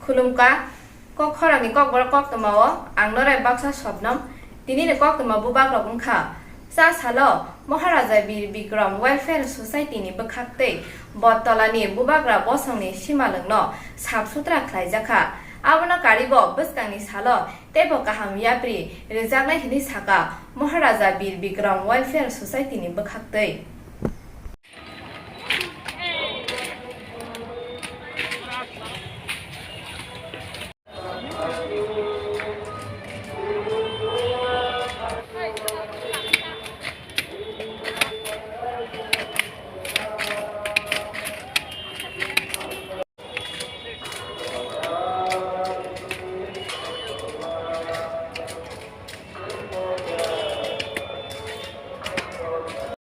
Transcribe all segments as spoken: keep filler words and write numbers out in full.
Khulumkha, kok khorangni kokborok koktwmao ang Norai Baksa Sobnom. Tinini koktwma bubagrok wngkha, cha salo Maharaja Bir Bikram Welfare Society ni bwkhaktwi Bottola ni bubagra bosongni simalwngno sap sutra khlaijakha. Abono karibo bwskangni salo teibo kaham yapri rwjaknai hwnwi sakha Maharaja Bir Bikram Welfare Society ni bwkhaktwi.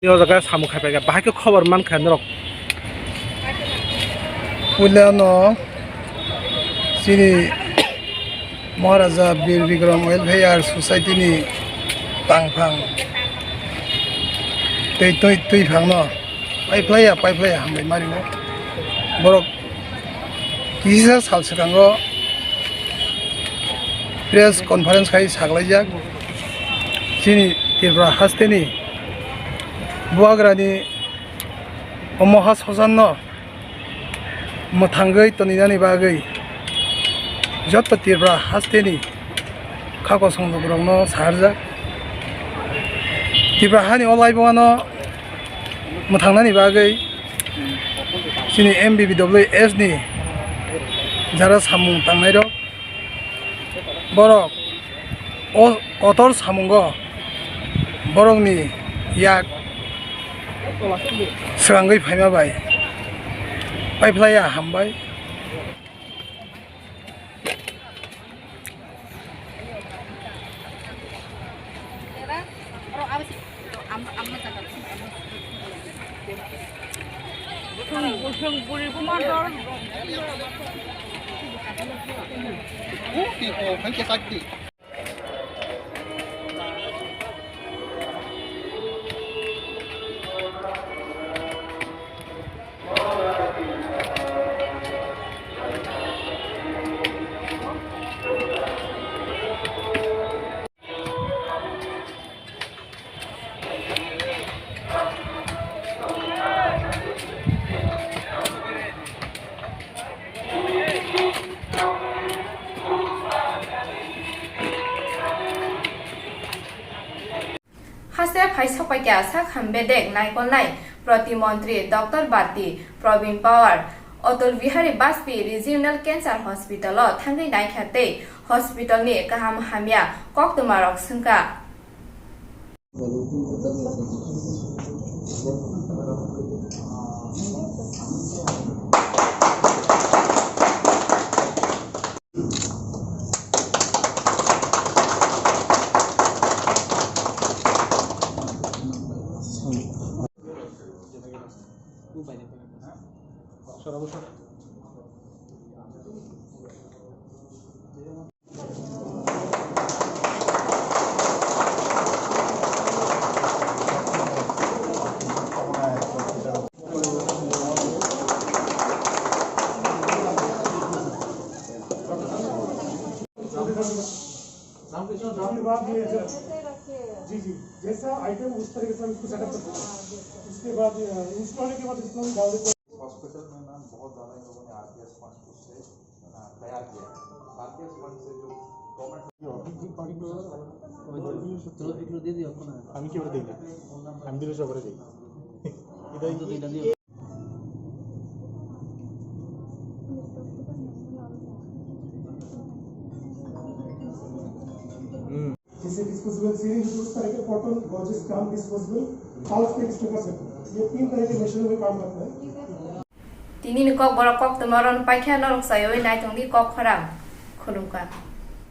O jaga samung khai paikha, bahai khe khobor mankha norok. Puila no chini Maharaja Bir Bikram Welfare Society ni tangphang tei twi, twiphang no paiphlaiya, paiphlaiya hambai mari o. Borok kisa sal swkango press conference khai saklaijak, chini Tripura hasteni bubagrani o moha sojanno mwthangwi toninani bagwi joto Tripura hasteni kha kosong lukurokno saharjak. Tripura hani o laibungano mwthangnani bagwi chini M B B W S ni jara samung tangnairok, borok o kotor samungo borokni yak swkangwi phaima bai paiphlaiya hambai. Haste phai sokpaikha sak ham bedek naikolnai Protimontri Doctor Bati Probin Pawar, Atal Bihari Bajpayee Regional Cancer Hospital o thangwi naikha tei hospital ni kaham hamya koktwma rok swngkha. उसके बाद ये जब, जी, जी, जैसा आइटम उस तरीके से हम इसको सेटअप करते हैं। उसके बाद, अ, इंस्टॉल के बाद इसको हम डाल देते हैं। हॉस्पिटल में मैम बहुत ज़्यादा इन लोगों ने आरपीएस फंड उससे, अ, तैयार किया है। आरपीएस फंड से जो गवर्नमेंट আমি কি করে দিই? আমি দিলে সবাই দিই। जैसे डिस्पोजेबल सीरिंज, उस तरह के cotton gorges gown disposable, pouch के एक्स्ट्रा कर सकते हैं। ये तीन तरह के मशीनों में काम करता है। Tini ni kokborok koktwma rwna paikha, norok chaywi naitongdi kok khorang. Khulumkha.